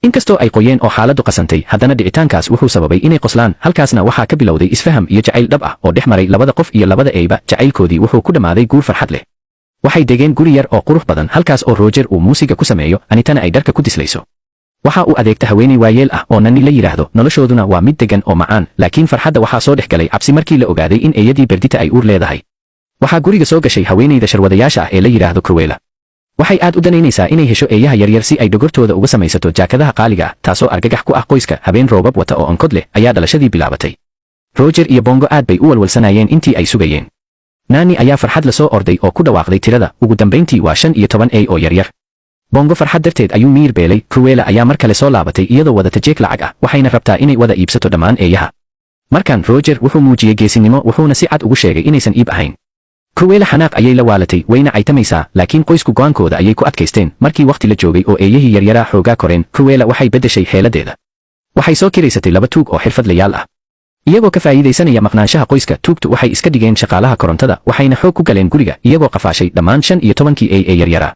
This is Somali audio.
Inkastoo ay qoyeen oo xaaladdu qasantay, haddana dhicitaankaas wuxuu sababay inay qoslaan. Halkaasna waxaa ka bilowday isfaham iyo jacayl dhab ah oo dhex maray labada qof iyo labada eyba. Jacaylkoodii wuxuu ku dhammaaday guur farxad leh. Waxay degeen guri yar oo qurux badan, halkaas oo Roger uu muusiga ku sameeyo, Anitana ay dharka ku dislayso. Waxa uu adeegta haweenay waayeel ah oo Nanny la yidhaahdo. Noloshooduna waa mid degan oo macaan, laakiin farxadda waxaa soo dhex galay cabsi markii la ogaaday in eeyadii Berdita ay uur leedahay. Waxaa guriga soo gashay haweenayda sharwadayaasha ah ee la yidhaahdo Cruella. Waxay aad u danaynaysaa inay hesho eeyaha yaryar si ay dhogortooda uga samaysato jaakadaha qaaliga ah, taasoo argagax ku ah qoyska. Habeen roobab wata oo onkod leh ayaa dhalashadii bilaabatay. Roger iyo Bongo aad bay u walwalsanayeen intii ay sugayeen. Nanny ayaa farxad la soo orday oo ku dhawaaqday tirada: ugu dambayntii waa 15 ey oo yaryar. Bongo farxad darteed ayuu miyir beelay. Cruella ayaa mar kale soo laabatay iyadoo wadata jeeg lacag ah, waxayna rabtaa inay wada iibsato dhammaan eeyaha. Markan Roger wuxuu muujiyey geesinimo, wuxuuna si cad ugu sheegay inaysan iib ahayn. Cruella xanaaq ayay la waalatay, wayna caytamaysaa, laakiin qoysku go'aankooda ayay ku adkaysteen. Markii wakhti la joogay oo eeyahii yaryaraa xoogaa koreen, Cruella waxay beddeshay xeeladeeda. Waxay soo kiraysatay laba tuug oo xirfadlayaal ah. Iyagoo ka faa'iidaysanaya maqnaanshaha qoyska, tuugtu waxay iska dhigeen shaqaalaha korontada, waxayna xoog ku galeen guriga, iyagoo qafaashay dhammaan 15-kii ey ee yaryaraa.